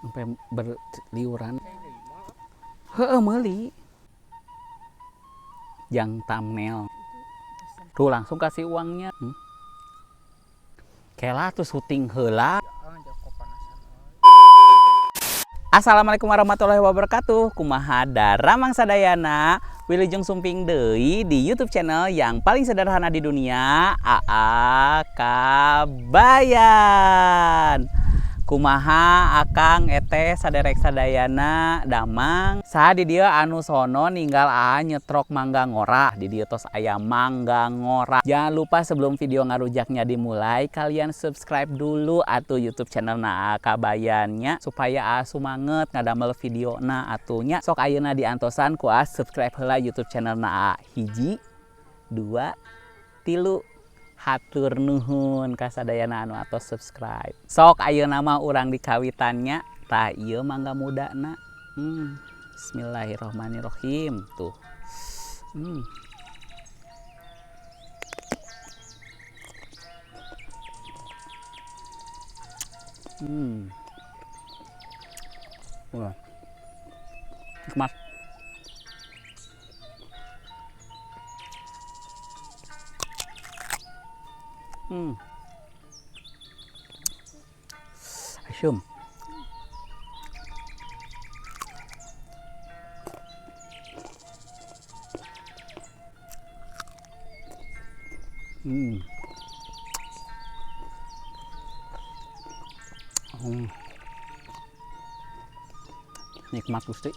Sampai berliuran. Heeh, meuli. Yang thumbnail. Tuh langsung kasih uangnya. Kela tuh syuting heula. Assalamualaikum warahmatullahi wabarakatuh. Kumaha daramang sadayana, wilujeng sumping deui di YouTube channel yang paling sederhana di dunia, AA Kabayan. Kumaha akang eteh saderek sadayana damang. Saha di dieu anu sono ninggal aa nyetrok mangga ngora. Di dieu tos aya mangga ngora. Jangan lupa sebelum video ngarujaknya dimulai, kalian subscribe dulu atuh YouTube channel na AA Kabayannya supaya aa sumanget ngadamel video na atunya. Sok ayeuna diantosan ku aa subscribe heula YouTube channel na aa. 1, 2, 3. Hatur nuhun kasadayana anu atos subscribe. Sok ayeuna mah urang di kawitannya, tah ieu mangga mudana. Bismillahirrahmanirrahim tuh. Wah. Nikmat. Asyum. Nikmat Gusti.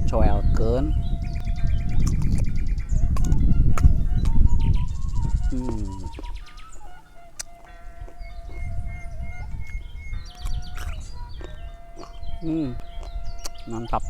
Coelkeun. Mantap.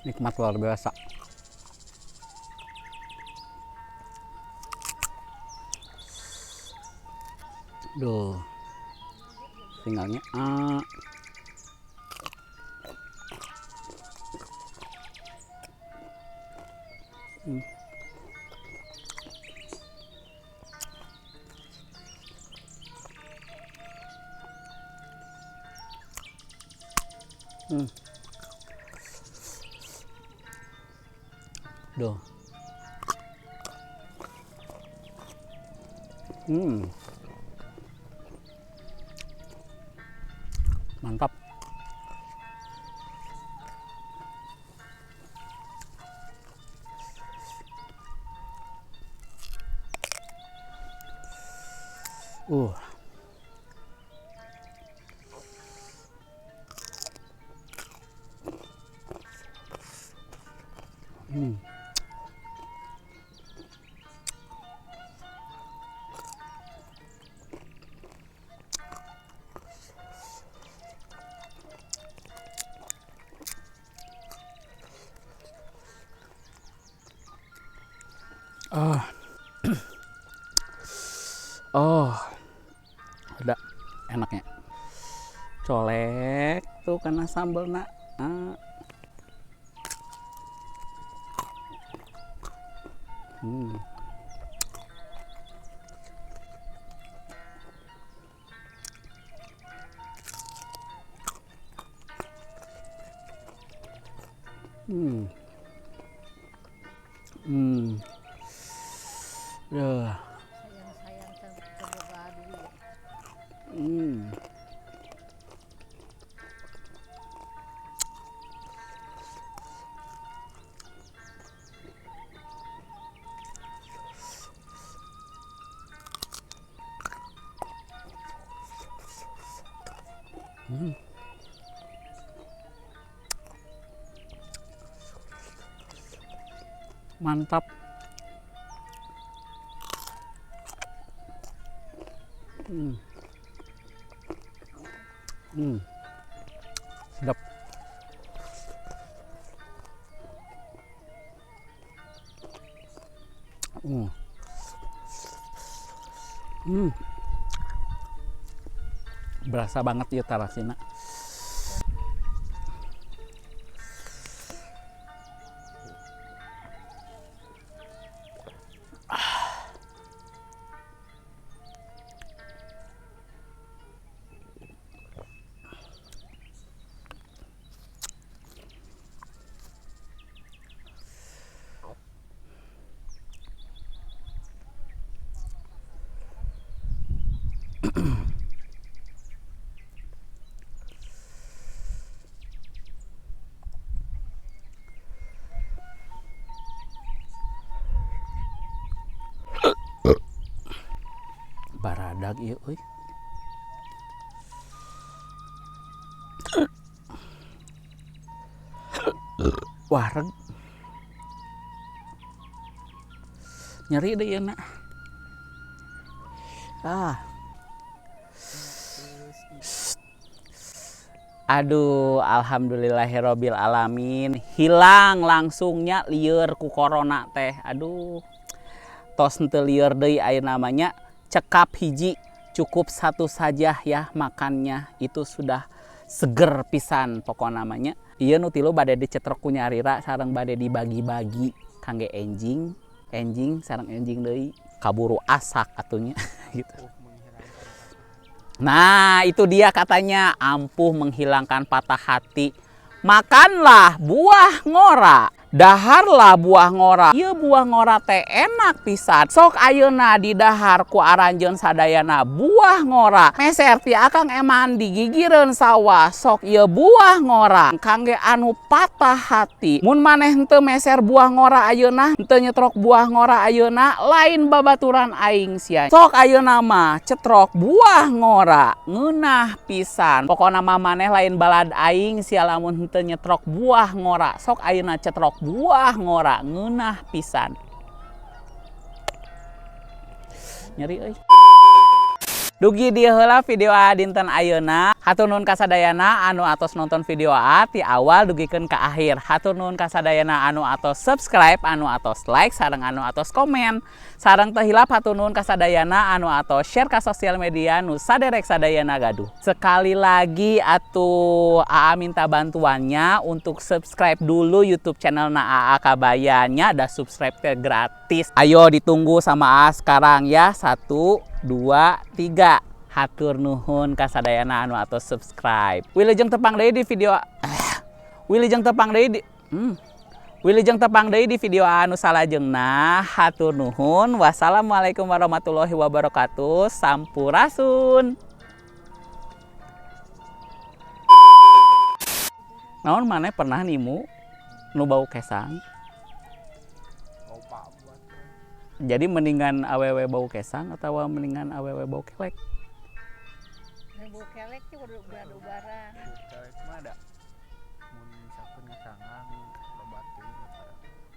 Nikmat luar biasa. Duh, tinggalnya A. Duh. Mantap. Oh, ada enaknya. Colek tuh karena sambelna. Ah. Hmm. Hmm. Hmm. Duh. Hmm. Hmm. Mantap. Hmm. Hmm. Sedap. Hmm. Hmm. Berasa banget ya tarasina. Baradag ieu euy. Wareg. Nyeri deui ieu na. Ah. Aduh, alhamdulillahirabbil alamin. Hilang langsungnya lieur ku corona teh. Aduh. Tos henteu lieur deui ayeuna mah nya. Cekap hiji, cukup satu saja ya makannya, itu sudah seger pisan pokok namanya. Ieu nu tilu bade dicetrok ku nyarira sareng bade dibagi-bagi kangge enjing, enjing sareng enjing deui, kaburu asak atunya gitu. Nah, itu dia katanya ampuh menghilangkan patah hati. Makanlah buah ngora. Daharlah buah ngora. Ieu buah ngora teh enak pisan. Sok ayeuna didahar ku aranjeun sadayana buah ngora. Meser ti akang eman digigireun sawah. Sok ieu buah ngora kangge anu patah hati. Mun maneh henteu meser buah ngora ayeuna, henteu nyetrok buah ngora ayeuna, lain babaturan aing sia. Sok ayeuna mah cetrok buah ngora, ngeunah pisan. Pokona mah maneh lain balad aing sia lamun henteu nyetrok buah ngora. Sok ayeuna cetrok buah ngora, ngeunah pisan. Nyeri euy. Dugi dieu heula video A dinten ayeuna. Hatur nuhun kasadayana anu atos nonton video A ti awal dugikeun ka akhir. Hatur nuhun kasadayana anu atos subscribe, anu atos like, sareng anu atos komen. Sareng teu hilap hatur nuhun kasadayana anu atos share ka sosial media nu saderek sadayana gaduh. Sekali lagi atuh AA minta bantuannya untuk subscribe dulu YouTube channel na AA Kabayannya, ada subscribe teh gratis. Ayo ditunggu sama AA sekarang ya. 1, 2, 3. Hatur nuhun kasadayana anu atos subscribe. Wilujeng tepang deui di video Wilujeng tepang deui di Wilujeng tepang deui di video anu salajengna. Hatur nuhun. Wassalamualaikum warahmatullahi wabarakatuh. Sampurasun. Naon maneh pernah nimu nu bau kesang? Jadi mendingan awewe bau kesang atau mendingan awewe bau kelek? Bau kelek sih kudu ubar-ubaran. Bau kelek mah ada. Mun misalkan ngesangan loba teuing eta.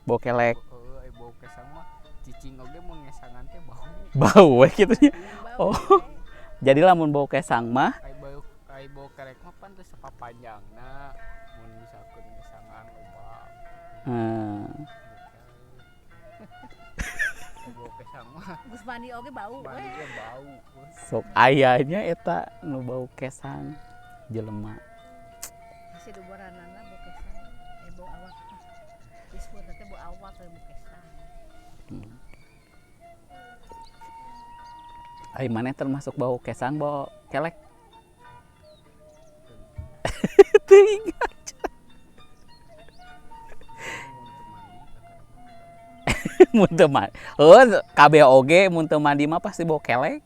Bau kelek. Heeh, bau kesang mah cicing oge mun ngesangan teh bau. Bau we kitu nya. Bau. Oh. Jadi lamun bau kesang mah ai bau kelek mah pan teu sapapanjangna mun misalkan ngesangan loba. Bau kesang mah. Geus mandi oge bau we. Mandi ge bau. Sok ayahnya eta nu bau kesang. Jelema. Masih dubaranana bau kesang. Eh, bau awak. Disebut teh bau awak teh bau kesang. Ai maneh termasuk bau kesang, bau kelek? Teuing. Mun teu mandi. Mun teu mandi. Heuh, kabeh oge mun teu mandi mah pasti bau kelek.